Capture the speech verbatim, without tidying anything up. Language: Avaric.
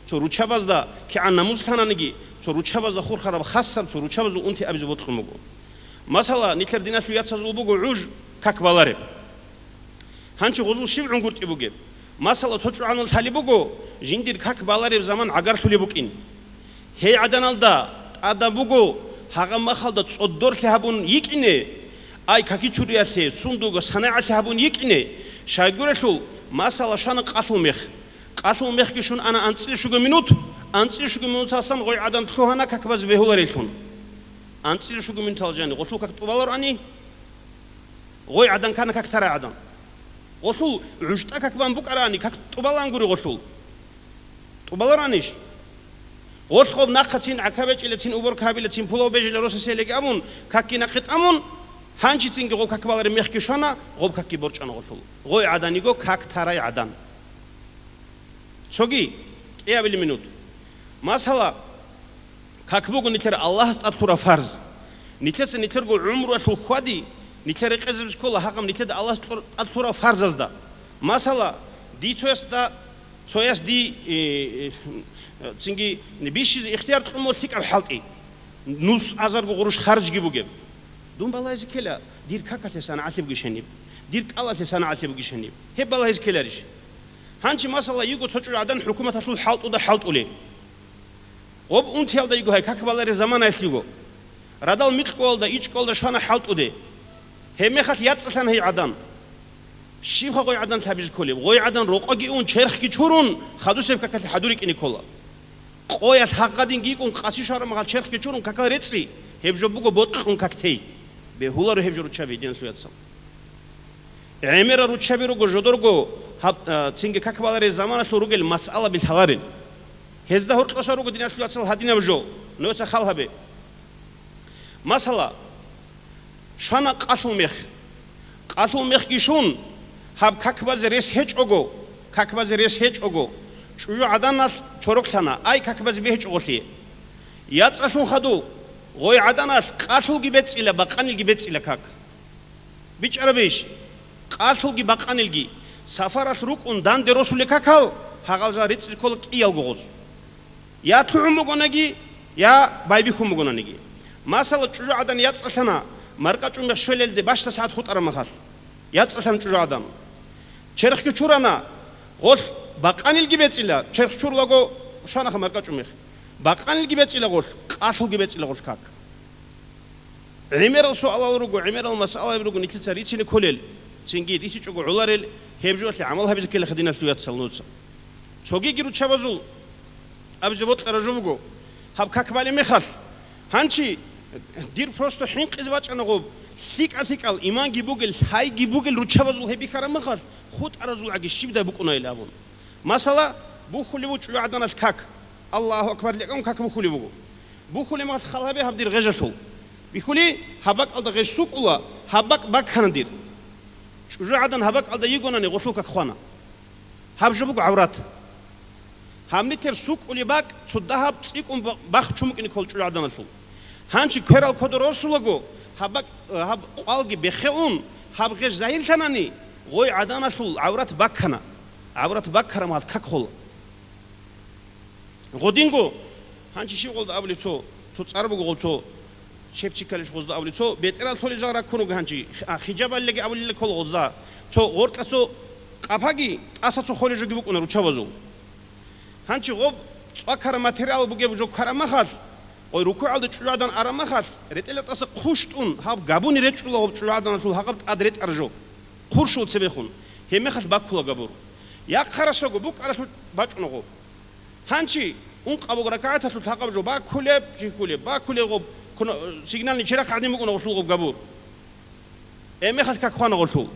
Цо руччабазда кигӀан намус лъананиги, цо руччабазда хурхараб хасаб, цо руччабазул унти абизе бокьун буго. Масала, нилъер диналъул яцазул буго гӀуж как балареб. Гьанчи гъозул щиб гӀунгутӀи бугеб? Масала, цо чӀугӀанал лъалеб буго, жиндир как балареб заман гӀагарлъулеб букӀин. Гьей гӀаданалда тӀадаб буго, гьагъаб махалда цӀодорлъи гьабун йикӀине, ай какичуриялъе, сундуго санагӀалъи гьабун йикӀине, щайгурелъул, масала, щвана къалъул мех. Къалъул мехги щун ана анцӀила щуго минут, анцӀила щуго минуталсан гъой гӀадан лъугьана как базе бегьуларелъун. АнцӀила щуго минутал жани гъолъул как тӀубалароани, гъой гӀадан ккана как тарай гӀадан. Гъолъул гӀужтӀа как бан букӀараани, как тӀубалаан гури гъолъул. ТӀубалароанищ? Гъолъ гъоб нахъацин гӀака бечӀилацин, уборка гьабилацин, пулав бежила росаселеги абун, какги нахъе тӀамун, гьанчицинги гъоб как балареб мехги щвана, гъоб какги борчӀана гъолъул. Гъой гӀадан йиго как тарай гӀадан. Цоги кӀиабили минут. Масала, как буго нилъер Аллагьас тӀад лъураб фарз. Нилъеца нилъерго гӀумруялъул хьвади, нилъер рекъезабизе ккола гьагъаб нилъеда Аллагьас тӀур-, тӀад лъураб фарзазда. Масала, ди цоясда, цояс ди, э, э, цинги бищизе ихтияр кьун буго лъикӀаб хӀалтӀи, нус азарго гъурущ харжги бугеб. Дун балагьизе ккела, дир какалъе санагӀалъи бугищ гьениб, дир кӀалалъе санагӀалъи бугищ гьениб. Гьеб балагьизе ккеларищ? Гьанчи, масала, йиго цо чӀужугӀадан хӀукуматалъул хӀалтӀуда хӀалтӀулей. Гъоб унтиялда йиго гьай, как балареб заманаялъ йиго. Радал микьгоялда, ичӀгоялда щвана хӀалтӀуде. Гьебмехалъ яцӀцӀалъана гьей гӀадан. Щибха гъой гӀадан лъабизе кколеб? Гъой гӀадан рокъоги ун, черхги чурун, хадусеб какалъе хӀадур рикӀине ккола. Къоялъ гьагъадинги йикӀун, къаси швараб махал черхги чурун какал рецӀи, гьеб жо буго бокьун как тей. Бегьуларо гьеб жо руччаби, диналъул яцал. ГӀемерал руччаби руго жодорго гьаб-, а, цинги как балареб заманалъул ругел масъалаби лъаларел. Гьезда гьоркьоса руго, диналъул яцал, гьадинаб жо, нужеца хал гьабе. Масала, щвана къалъул мех. Къалъул мехги щун, гьаб как базе рес гьечӀого, как базе рес гьечӀого, чӀужугӀаданалъ чороклъана, ай как базе бегьичӀого лъие. ЯцӀцӀалъун хадуб, гъой гӀаданалъ къалъулги бецӀила, бакъанилги бецӀила как. БичӀарабищ? Къалъулги бакъанилги, сафаралъ рукӀун данде росулел какал, гьагъал жал рецӀизе ккола кӀиялго гъоз. Я лъугӀун бугонаги, я байбихьун бугонаниги. Масала, чӀужугӀадан яцӀцӀалъана, маркӀачӀумех щвелелде бащдаб сагӀат хутӀараб махалъ. ЯцӀцӀалъана чӀужугӀадан. Черхги чурана, гъолъ бакъанилги бецӀила, черх чурулаго щванаха маркӀачӀумех. Бакъанилги бецӀила гъолъ, къалъулги бецӀила гъолъ как. ГӀемерал суалал руго, гӀемерал масъалаби руго нилъеца рицине кколел, цинги рицичӀого гӀоларел, гьеб жоялъе гӀамал гьабизе ккелаха, диналъул яцал, нужеца. Цогиги руччабазул абизе бокьараб жо буго, гьаб как балеб мехалъ. Гьанчи дир просто хӀинкъизе бачӀана гъоб, лъикӀа-лъикӀал иманги бугел, лъайги бугел руччабазул гьеб бихьараб мехалъ, хутӀаразул гӀаги щибдай букӀунайил абун. Масала, бухьулеб буго чӀужугӀаданалъ как. Аллагьу акбар, лъикӀун как бухьулеб буго. Бухьулеб мехалъ хал гьабе гьаб дир гъежалъул. Бихьули, гьаб бакӀалда гъеж сукӀула, гьаб бакӀ баккана дир. ЧӀужугӀадан гьаб бакӀалда йигонани гъолъул как хвана. Гьаб жо буго гӀаврат. Гьаб нилъер сукӀулеб бакӀ цо дагьаб цӀикӀкӀун ба-, бахчун букӀине ккола чӀужугӀаданалъул. Гьанчи кверал кодо росулаго, гьаб бакӀ, гьаб къвалги бехе ун, гьаб гъеж загьирлъанани, гъой гӀаданалъул гӀаврат баккана. ГӀаврат баккараб мехалъ как хола. Гъодинго, гьанчи щиб гъолда абулеб цо, цо цӀар буго гъол цо, чепчикалищ гъозда абулеб цо, бетӀерал толеб жал раккун руго гьанчи, а, хижабаллиги абулел ккола гъозда, цо гъоркьа цо къапаги, тӀаса цо холеб жоги букӀуна руччабазул. Гьанчи гъоб цӀвакараб материал бугеб жо ккараб махалъ, гъой рукугӀалда чӀужугӀадан араб махалъ, ретӀела тӀаса хъущтӀун, гьаб габуни речӀчӀула гъоб чӀужугӀаданалъул гьагъаб тӀад ретӀар жо, хъурщул цебехун, гьеб мехалъ баккула габур. Яхъарасаго букӀаралъул бачӀуна гъоб. Гьанчи ункъабго ракагӀаталъул гьагъаб жо баккулеб, жихьулеб, баккулеб гъоб, куна-, сигнальный чирахъ гӀадин букӀуна гъолъул гъоб габур. Гьеб мехалъ как хвана гъолъул.